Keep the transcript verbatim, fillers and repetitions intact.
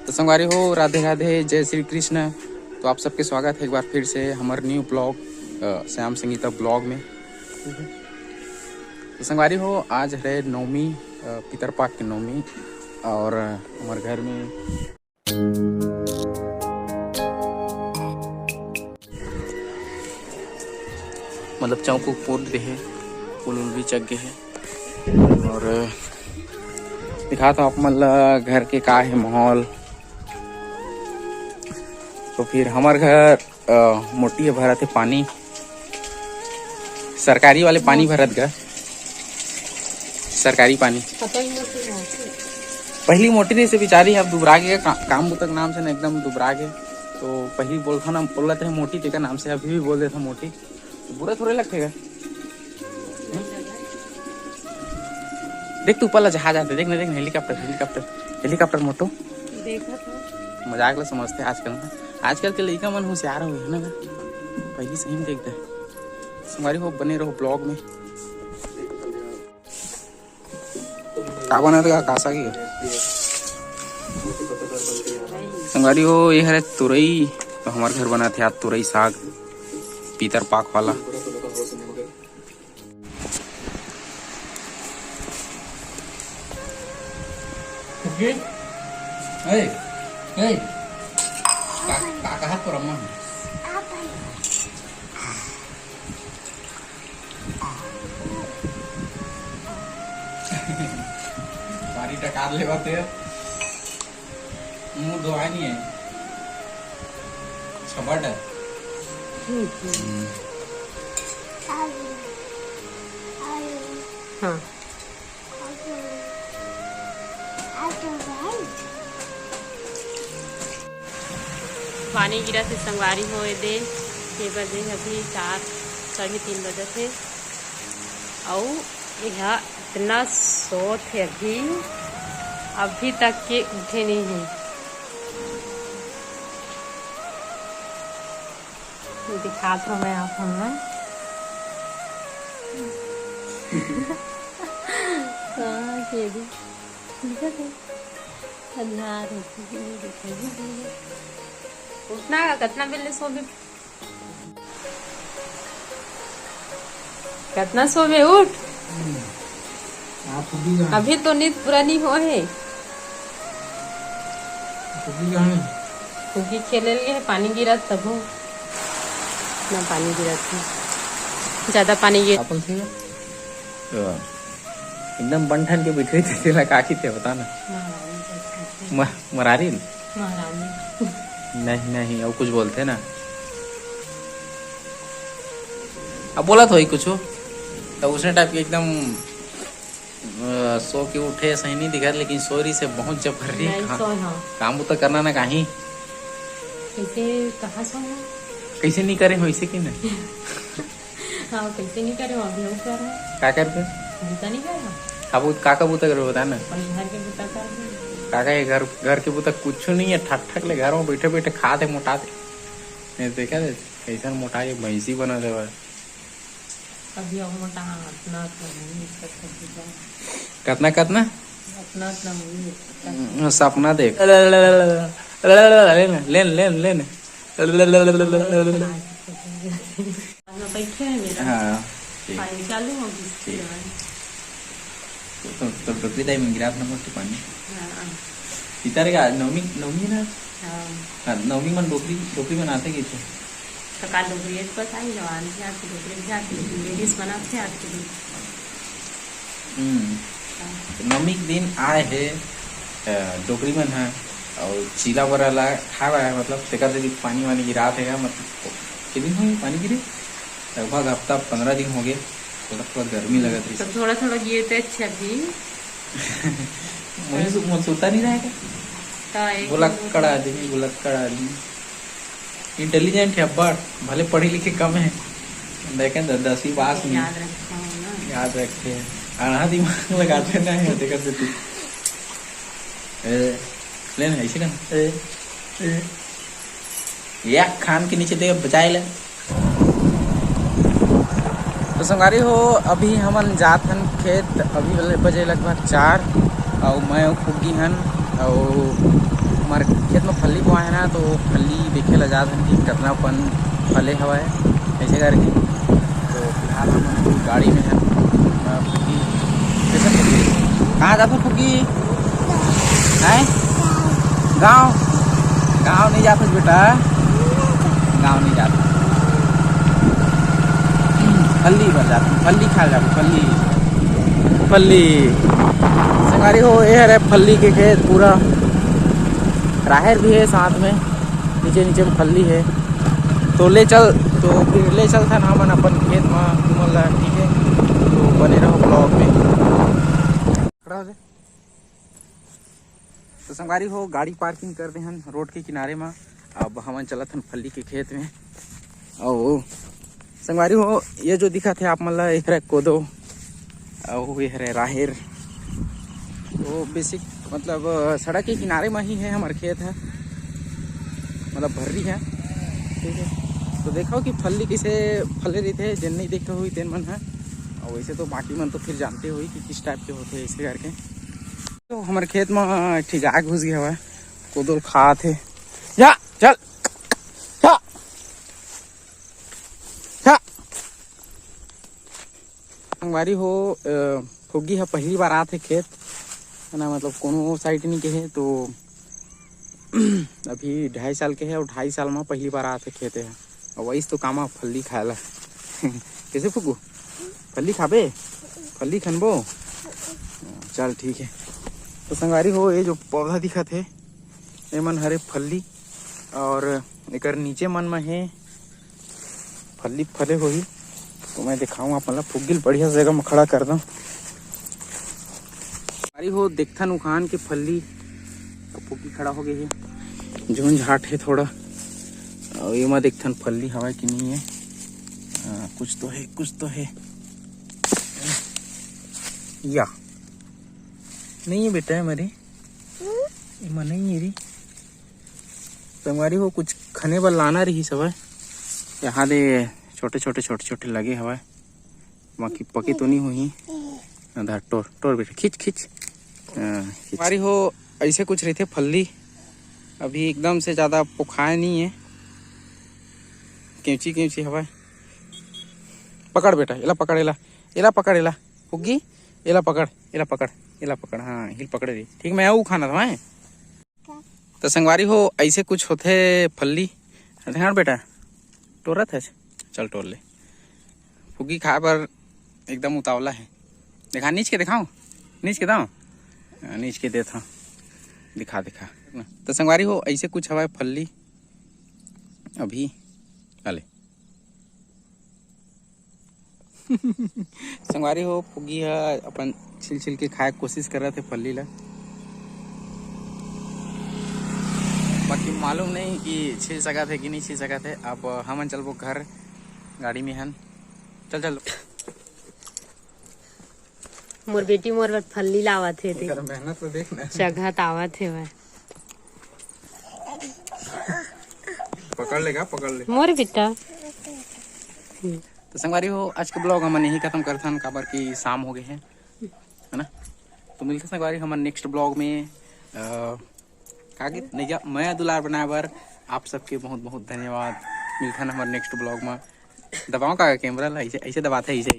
तो संगवारी हो, राधे राधे, जय श्री कृष्ण। तो आप सबके स्वागत है एक बार फिर से हमर न्यू ब्लॉग, अ, श्याम संगीता ब्लॉग में। तो संगवारी हो, आज है नवमी, अ, पितरपाक के नवमी, और हमर घर में मतलब चौक उक पोत दे हे, फूल उल भी चग गे हे। और दिखात हों आप मन ला घर के का हे माहौल। तो फिर हमर घर, अ, मोटी हे, भरत हे पानी, सरकारी वाले पानी भरत गा, सरकारी पानी। पता ही मत नहीं। पहली मोटी रहिस, बिचारी अब दुबरा गे, का-, काम बुता के नाम से ना एकदम दुबरा गे। तो पहली बोलथन ना, बोलत रहे मोटी, तेकर नाम से अभी भी बोल देथन मोटी। तो बुरा थोड़े लगथे गा। देख तू ऊपर ला जहाज आथे, देख ना, देख ना, हेलीकॉप्टर, हेलीकॉप्टर, हेलीकॉप्टर मोटू। देखत हो। मजाक ला समझथे आजकल ना। आजकल के लइका मन होशियार हो गे हे ना। पहली सही में देख दे। संगवारी हो, बने रहो ब्लॉग में। का बनत हे का, कासा के? संगवारी हो, ये हरे तुरई, तो हमर घर बनत हे आज तुरई साग, पितरपाक वाला। ए, ए, का, का कहत तो रम्मा? पानी टकार लेवा ते। मुंह धोआ नहीं है। छबड़ है। हम्म। हाँ। पानी गिरत हे संगवारी हो, ए दे, के बजे अभी चार, साढ़े तीन बजत हे। अउ एहा इतना सोत हे अभी, अभी तक के उठे नहीं है। दिखात हूँ मैं आप मन ला। कहाँ के भी दिखत हे? अंधार होथे, नहीं दिखाई दे रही है। उठना, कतना बेर ले सोबे? कतना सोबे, उठ। आप फुग्गी कहाँ? अभी तो नींद पूरा नहीं हो है। फुग्गी कहाँ है? फुग्गी खेले लिए पानी गिरा तब हो। ना पानी गिरा था, ज्यादा पानी गिर अपन से तो एकदम बन ठन के बैठे थे, तेला का कहिथे बता ना। महारानी जैसे। म-, मरारी न? महारानी। नहीं, नहीं, वो कुछ बोलते ना। अब बोला तो ही कुछ हो, तो उसने टाइप के एकदम, अ, सो के उठे सही नहीं दिखा, लेकिन सो रही से बहुत जबर रही। नहीं, काम, सो, हाँ। काम तो करना ना कहीं। कैसे, कहाँ सो है? कैसे नहीं करे हो इसे कि नहीं? हाँ, कैसे नहीं करे हो? अभी हो कर रहा है। का करके? बूता नहीं कर रहा। अब वो का का बूता करे बता ना। अपन घर के बूता कर रहे हैं। का का ये घर, घर के बूता कुछ नहीं है, ठक ठक ले घर में बैठे बैठे खाते मोटाते। नहीं देखा थे, कैसन मोटा के भैंसी बना देवा। अभी अब मोटा हाथ ना तो नहीं, इसका कभी जाए। कतना, कतना? अपना अपना मूवी देखता है। हम्म, सपना देख। ले ना, ले ना, ले ना, ले ना। आज मैं बैठे हैं मेरा। हाँ, ठीक। पानी चालू हो गई। ठीक। तो, तो, तो टोकरी दाई में गिरा अपना मोटी पानी। हाँ। इधर का नवमी, नवमी ना? हाँ। हाँ, नवमी मन डोकरी, डोकरी बनाते कि थे? तो काल डोकरी एक बस आई, जवान थे आज की डोकरी भी आती, लेकिन लेडीज बनाते आज के दिन। हम्म। हाँ। तो नवमी के दिन आए हे, अ, डोकरी मन ह, अउ चीला बरा ला खावा है, मतलब, तेकर से भी पानी वानी गिरात है, मतलब, के दिन हो पानी गिरे? लगभग हफ्ता पंद्रह दिन हो गए, थोड़ा, थोड़ा गर्मी लगत रही। तो थोड़ा, थोड़ा गिरे थे, अच्छा भी। मुझे सु-, मुझे सुता नहीं रहेगा। तो एक भुलक्कड़ आदमी, भुलक्कड़ आदमी। Intelligent है अब्बड़, भले पढ़े लिखे कम है, लेकिन द-, दसवीं पास में। याद रखता हूँ ना। याद रखे। आधा दिमाग लगाते ना है, देखा से तू। ए, ले ना, ऐसे कर। ए, ए। या खान के नीचे दे, बचाए ले। तो संगवारी हो, अभी हमन जात हन खेत, अभी बजे लगभग चार, अउ मैं फुग्गी हन, अउ हमार हाँ, तो फल्ली देखे ला जात हन कि कतना पन फले हवय, ऐसे करके। तो फिलहाल हम गाड़ी में हन। अ, फुग्गी, कैसे फुग्गी? कहाँ जात हो फुग्गी? हैं? गाँव? गाँव नहीं जात हो बेटा, गाँव नहीं जात। फल्ली बर जात, फल्ली खा जात, फल्ली, फल्ली। संगवारी हो, ये हरे फल्ली के खेत पूरा। राहेर भी है साथ में, नीचे नीचे में फल्ली है। तो ले चल, तो फिर ले चलथन हमन अपन खेत में तुमन ला, ठीक है? तो बने रहो ब्लॉग में। खड़ा हो जा। तो संगवारी हो, गाड़ी पार्किंग कर दे हन रोड के किनारे में। अब हमन चलत हन फल्ली के खेत में। अउ संगवारी हो, ये जो दिखत हे आप मन ला, ये हरे कोदो, अउ ये हरे राहेर। तो बेसिक मतलब, अ, सड़क के किनारे में ही है हमर खेत है, मतलब भर्री है, ठीक है। तो देखो कि फल्ली कैसे फले रहिथे, जेन नहीं देखे हुई तेन मन है। और वैसे तो बाकी मन तो फिर जानते हुई कि किस टाइप के होते हैं, इसके करके। तो हमर खेत में, अ, एक ठी गाय घुस गया हुआ है, कोदो ल खात हे। जा, चल, जा, जा। संगवारी हो, अ, फुग्गी ह पहली बार आत हे खेत, है ना, मतलब कोनो साइड नहीं के हे, तो अभी ढाई साल के हे और ढाई साल में पहली बार आत हे खेत हे। और वैसे तो कामा फल्ली खाए ला। कैसे फुग्गू? फल्ली खाबे? फल्ली खनबो? चल ठीक है। तो संगवारी हो, ये जो पौधा दिखत हे, ये मन हरे फल्ली, और एकर नीचे मन में हे फल्ली फले होही। तो मैं दिखाऊँ आप, मतलब फुग्गी ल बढ़िया जगह में खड़ा कर दूँ। अरे हो, देखथन उखान के फल्ली, अब फुग्गी खड़ा हो गई है, झुंझाट है थोड़ा। और ये मा देखथन फल्ली हवा कि नहीं है। आ, कुछ तो है, कुछ तो है। या नहीं है बेटा, हमारी एमा नहीं है री। संगवारी हो, कुछ खने बर लाना रही सब, यहाँ दे छोटे छोटे, छोटे छोटे लगे हवय, बाकी पके तो नहीं होही। आधा टोर, टोर बेटा, खींच, खींच। हाँ, खींच। संगवारी हो, ऐसे कुछ रहते फल्ली, अभी एकदम से ज़्यादा पोखाए नहीं है, केंची केंची हवय। पकड़ बेटा, एला पकड़, एला, एला पकड़, एला फुग्गी, एला पकड़, एला पकड़, एला पकड़, हाँ, हिल पकड़ दी। ठीक, मैं आऊ खाना था, हैं? तो संगवारी हो, ऐसे कुछ होथे फल्ली। ध्यान बेटा, टोरत है, चल टोर ले। फुग्गी खाए बर एकदम उतावला है। देखा, नीच के दिखाओ, नीच के दाओ। हाँ, नीच के देत हूँ, दिखा, दिखा। तो संगवारी हो, ऐसे कुछ हवा फल्ली अभी। आ ले। संगवारी हो, फुग्गी ह अपन छिल छिल के खाए के कोशिश करत हे फल्ली ला, बाकी मालूम नहीं कि छिल सकत हे कि नहीं छिल सकत हे। अब हमन चलबो घर, गाड़ी में हन। चल, चल। मोर बेटी मोर बर फल्ली लावत हे, देख। एकर मेहनत तो देख ना। चघत आवत हे भाई। पकड़ लेगा, पकड़ ले। मोर बेटा। तो संगवारी हो, आज के ब्लॉग हमन यही खत्म करथन, काबर कि शाम हो गए है, है ना? तो मिलते संगवारी हमन नेक्स्ट ब्लॉग में। अ, का गीत? नैया मया दुलार बनाए बर आप सबके बहुत बहुत धन्यवाद। मिलथन हमर नेक्स्ट ब्लॉग में। दबाओ का कैमरा ला, ऐसे, ऐसे दबाते, ऐसे।